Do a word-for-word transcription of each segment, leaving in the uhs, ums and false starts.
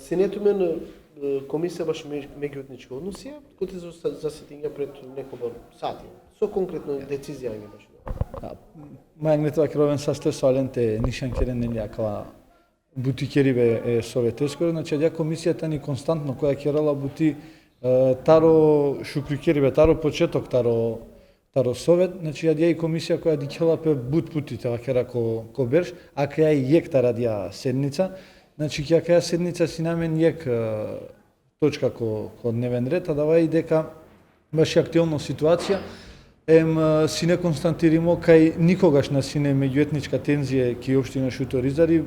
Sine tumen, e, komisija bašo me-, megjuetničko odnosija, kote so sa-, zasedingja pred nekobor sati. So konkretno decizija ange bašo? Da, ma angle te vakerav, em saste sualen te nišan keren, neli, akava buti keribe e soveteskoro, znači, adija komisija tani konstantno koja kerela buti, e, taro šukri keribe, taro početok, taro, taro sovet, znači, adija i komisija koja dikhela pe but puti, te vakera, ko, ko berš, akaja i jekh taro adija sednica, znači, ki akaja sednica sine amen jekh, e, točka ko, ko dneven red, adava i deka baši aktuelno situacija, em, e, sine konstatirimo kaj nikogaš na sine megjuetnička tenzija ki opština Šuto Orizari,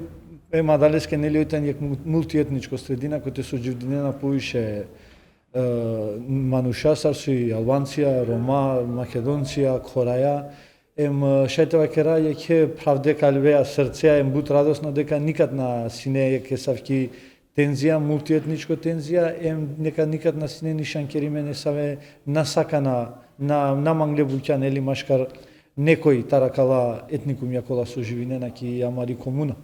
em, adaleske, neli, oj tani jekh mu-, multietničko sredina, kote so dživdinena poviše, e, manuša, sar so i Albancija, Roma, Makedoncija, Khoraja, em, e, šaj te vakera, jekhe phravde kalbeja, srceja, em but radosna deka nikad na sine jekhe esavki tenzija, multietničko tenzija, em neka nikad na sine nišan keribe nesave nasakana, na, na mangle bukja, neli, maškar nekoj taro akala etnikumja kola so živinena ki amari komuna.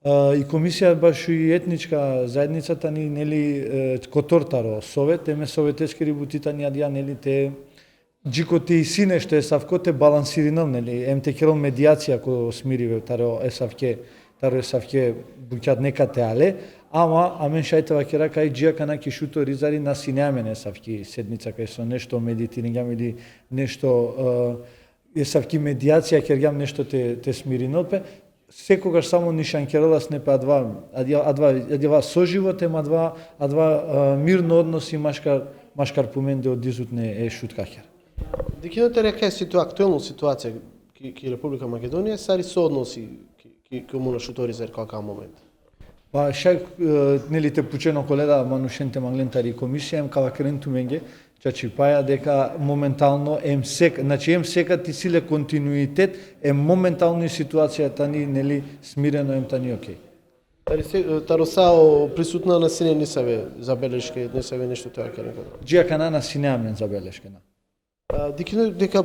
E, i komisija bašo i etnička zaednica tani, neli, e, kotor taro sovet, em e soveteskiri buti tani adija, neli, te dži kote isi nešto esavko te balansirinel, neli, em te kerel medijacija ko smiribe taro esavke, taro esavke bukja neka te ale, ama amen šaj te vakera kaj dži akana ki Šuto Orizari na sine amen esavki sednica kaj so nešto meditiringjam ili nešto, e, esavki medijacija kergjam nešto te, te smirinel pe, sekogaš samo nišan kerela sine pe adava, adava, adava, adava soživot, em adava, adava, e, mirno odnosi maškar, maškar pumende o dizutne e Šutkakere. Dikhindoj tari akaja situa-, aktuelno situacija ki, ki Republika Makedonija, sar i so odnosi ki, ki komuna Šuto Orizari ko akaja moment? Pa šaj, e, neli, te pučen okole da manušen te manglen tari komisija, em ka vakeren tumenge, čačipaja, deka momentalno em sek-, znači, em sekat isi le kontinuitet, em momentalno i situacija tani, neli, smireno, em tani okej. Tari se, taro sa o prisutna na sine nisave zabeleške, nisave nešto te vakeren. Dži akana na sine amen zabeleške, na. A, dikhindoj deka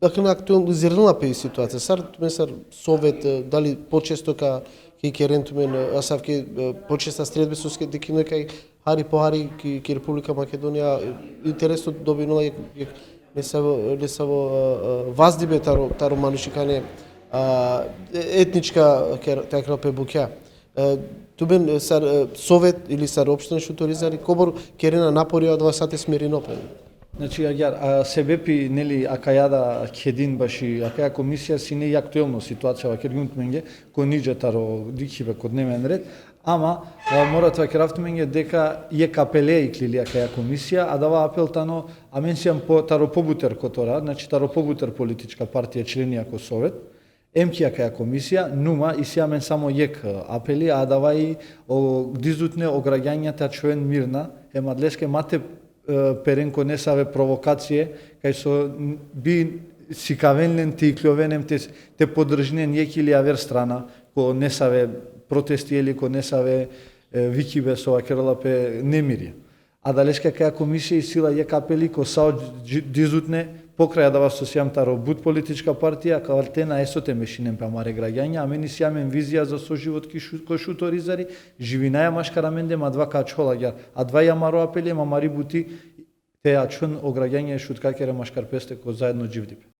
akana aktualizirinela pe i situacija. Sar tumen sar sovet, e, dali počesto ka, ka keren tumen, e, asavke, e, počesta sredbe soske dikhindoj kaj hari po hari ki, ki Republika Makedonija, e, interesno dobinela jekh, jekh nesavo, nesavo, e, e, vazdibe taro, taro manušikane, a, e-, etnička, ker-, te vakera pe, bukja. E, tumen, e, sar, e, sovet ili sar opština Šuto Orizari, kobor kerena napori adava sa te smirinol pe? Znači, agjaar, a, sebepi, neli, akaja da kedin baši akaja komisija sine i aktuelno situacija, vakergjum tumenge, ko niđa taro dikhibe ko dneven red, ama, a, mora te vakerav tumenge deka jekh apele iklili akaja komisija, adava apel tano, amen sijam po, taro pobuter kotora, znači, taro pobuter politička partija členija ko sovet, em ki akaja komisija, numa isi amen samo jekh, e, apeli, adava i o dizutne o gragjanja te ačhoven mirna, em adaleske ma te, e, peren ko nesave provokacije, kaj so n-, bi sikaven len te ikljoven em te, te podržinen jekh ili aver strana, ko nesave protesti ili ko nesave, e, vikibe so vakerela pe nemirja. Adaleske akaja komisija isi la jekh apeli ko sa o dži-, dizutne, pokraj adava so sijam taro but politička partija, kaj te na eso te mešinen pe amare gragjanja, amen isi amen vizija za soživot ki Šu-, ko Šuto Orizari, živinaja maškar amende, em adava ka ačhol agjaar. Adava i amaro apeli, em amari buti te ačhon o gragjanja e Šutkakere maškar peste ko zaedno dživdibe.